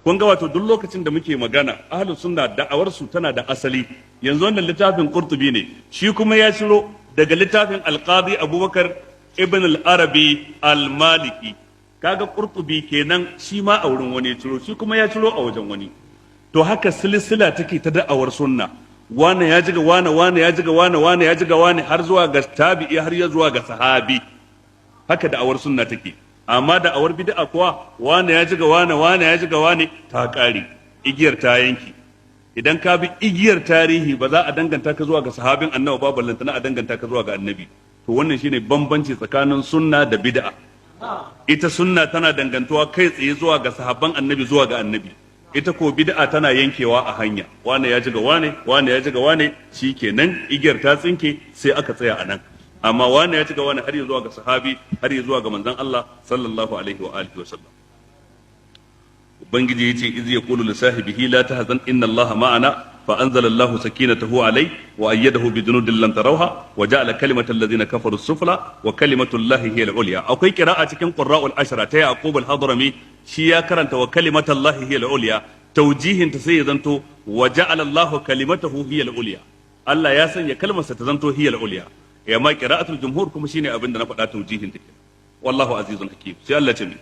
Kun ga wato duk lokacin da muke magana, ahlus sunna da'awar su tana da asali. Yanzu wannan littafin Qurtubi ne, shi kuma ya ciro daga littafin Alqadi Abubakar Ibn al-Arabi al-Maliki. Kaga Qurtubi kenan, shi ma a wurin wani ya ciro, shi kuma ya ciro a wajen wani. To haka silsila take ta da'awar sunna. Wane ya jiga wane, wane ya jiga wane, wane ya jiga wane, har zuwa ga tabi'i, har ya zuwa ga sahabi. Haka da'awar sunna take. Amma da'awar bid'a kuwa, wane ya jiga wane, wane ya jiga wane, ta kare, igiyar ta yanki. Idan ka bi igiyar tarihi, ba za a danganta ka zuwa ga sahabin Annabi ba, ballantana a danganta ka zuwa ga Annabi. To wannan shine bambanci tsakanin sunna da bid'a. Ita sunna tana dangantuwa kai tsaye zuwa ga sahabban Annabi, zuwa ga Annabi. Ita ko bid'a tana yankewa a hanya. Wane ya jiga wane, wane ya jiga wane, shikenan, igiyar ta tsinke, sai aka tsaya a nan. Amma wane ya jiga wane har ya zuwa ga sahabi, har ya zuwa ga manzon Allah sallallahu alaihi wa alihi wa sallam. Ubangiji yace: iz yaqulu li sahibihi la tahzan inna Allaha ma'ana fa anzala Allahu sakinatahu alayhi wa ayyadahu bi junudin lam tarawha wa ja'ala kalimatal ladzina kafaru sufla wa kalimatu Allahi hiya al-ulya. Akwai qira'a cikin qurra'ul ashra ta Yaqub al-Hadrami, shi ya karanta wa kalimatu Allahi hiya al-ulya. Taujihin ta sai ya zanto wa ja'ala Allahu kalimatahu hiya al-ulya, Allah ya sanya kalmarsa ta zanto hiya al-ulya. Ya ma qira'atul jumhur kuma shine abin da na faɗa, taujihin ta kenan. Wallahu azizun hakim. Sai Allah ce mi?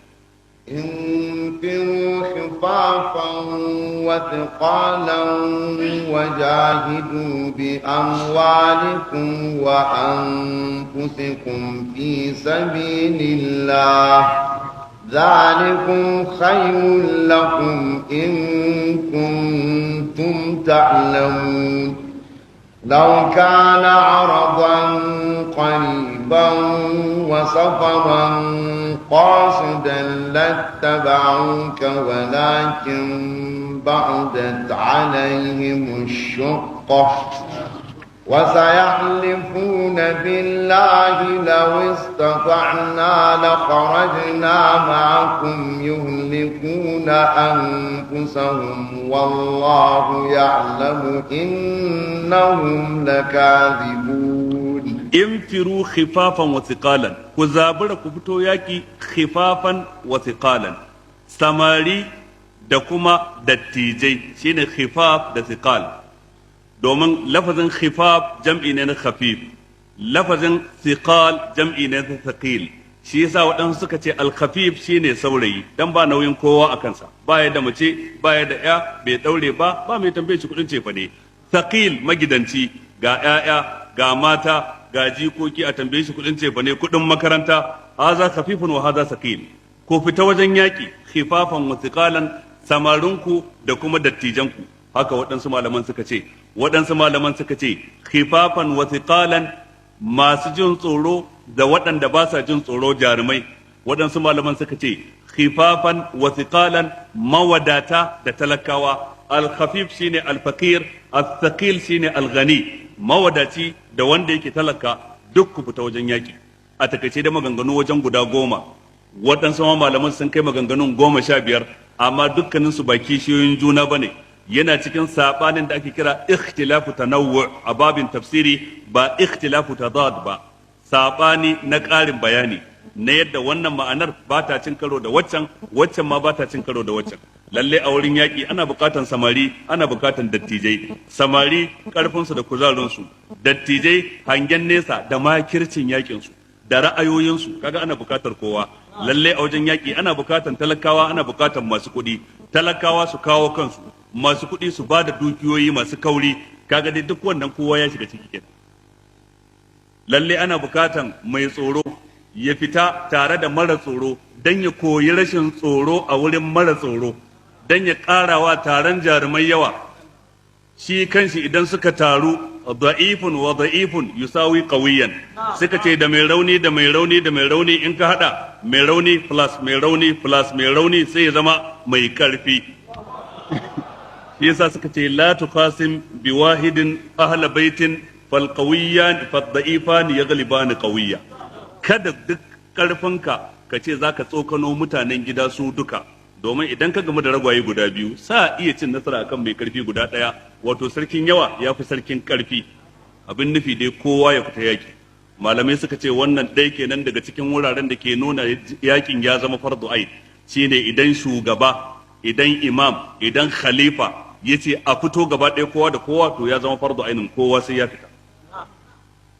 انفروا خفافا وثقالا وجاهدوا بأموالكم وأنفسكم في سبيل الله، ذلكم خير لكم إن كنتم تعلمون. لو كان عرضا قريبا وسفرا قاصدا لاتبعوك، ولكن بعدت عليهم الشقة. وسيحلفون بالله لو استطعنا لخرجنا معكم، يهلكون أنفسهم والله يعلم إنهم لكاذبون. انفروا خفافا وثقالا، ku zabura ku fito yaki، khifafan wa thiqalan, samari da kuma dattijai, shine khifaf da thiqal. Domin lafazin khifaf jam'i ne na khafif, lafazin thiqal jam'i ne na thaqil. Shi yasa waɗansu suka ce al-khafif shine saurayi, dan ba nauyin kowa a kansa, ba ya da mace, ba ya da ya, bai daure ba, ba mai tambaye shi kuɗin cefa ne. Thaqil magidanci, ga 'ya'ya, ga mata, ga jikoki, a tambaye shi kuɗin cefa ne, kuɗin makaranta. Haza khafifun wa haza thaqil. Ko fita wajen yaƙi khifafan wa thiqalan, samarinku da kuma dattijanku. Haka waɗansu malaman suka ce. Waɗansu malaman suka ce khifafan wa thiqalan, masu jin tsoro da waɗanda ba sa jin tsoro, jarumai. Waɗansu malaman suka ce khifafan wa thiqalan, mawadata da talakawa. Al-khafif shine al-faqir, al-thaqil shine al-ghani. Mawadaci da wanda yake talaka, duk ku fita wajen yaki. A takaice da maganganu wajen guda 10, waɗansu ma malaman sun kai maganganun 15, amma dukkaninsu ba kishiyoyin juna bane. Yana cikin sabanin da ake kira ikhtilafu tanawwu a babin tafsiri, ba ikhtilafu tadad ba, sabani na ƙarin bayani na yadda wannan ma'anar ba ta cin karo da waccan, waccan ma ba ta cin karo da waccan. Lalle a wurin yaƙi ana buƙatan samari, ana buƙatan dattijai. Samari ƙarfinsu da kuzarinsu, dattijai hangen nesa da makircin yaƙinsu da ra'ayoyinsu. Kaga ana buƙatar kowa. Lalle a wajen yaƙi ana buƙatan talakawa, ana buƙatan masu kuɗi. Talakawa su kawo kansu, masu kuɗi su ba da dukiyoyi masu kauri. Kaga dai duk wannan kowa ya shiga ciki kenan. Lalle ana buƙatan mai tsoro ya fita tare da mara tsoro, don ya koyi rashin tsoro a wurin mara tsoro, don ya ƙarawa taron jarumai yawa. Shi kanshi idan suka taru, da'ifun wa da'ifun yusawi qawiyan. Suka ce da mai rauni da mai rauni da mai rauni, in ka hada mai rauni plus mai rauni plus mai rauni, sai ya zama mai karfi. Shi yasa suka ce la tuqasim bi wahidin ahla baitin fal qawiyyan fad da'ifan yaghliban qawiyya. Kada duk karfinka ka ce zaka tsokano mutanen gida su duka, domin idan ka gamu da ragwaye guda biyu, sa iya cin nasara akan mai karfi guda ɗaya. Wato sarkin yawa ya fi sarkin karfi. Abin nufi dai, kowa ya fita yaki. Malamai suka ce wannan ɗaya kenan daga cikin wuraren da ke nuna yakin ya zama fardu ain, shine idan shugaba Idan imam, idan khalifa ya ce a fito gaba ɗaya kowa da kowa, to ya zama fardu ainin, kowa sai ya fita,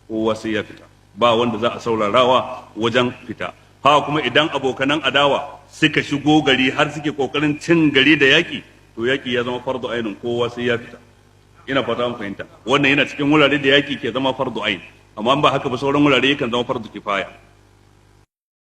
kowa sai ya fita, ba wanda za a saurarawa wajen fita. Haka kuma idan abokanan adawa suka shigo gari har suke kokarin cin gari da yaki, to yaki ya zama fardu ainin, kowa sai ya fita. Ina fata an fahimta. Wannan yana cikin wurare da yaki ke zama fardu ain, amma ba haka ba sauran wurare yakan zama fardu kifaya.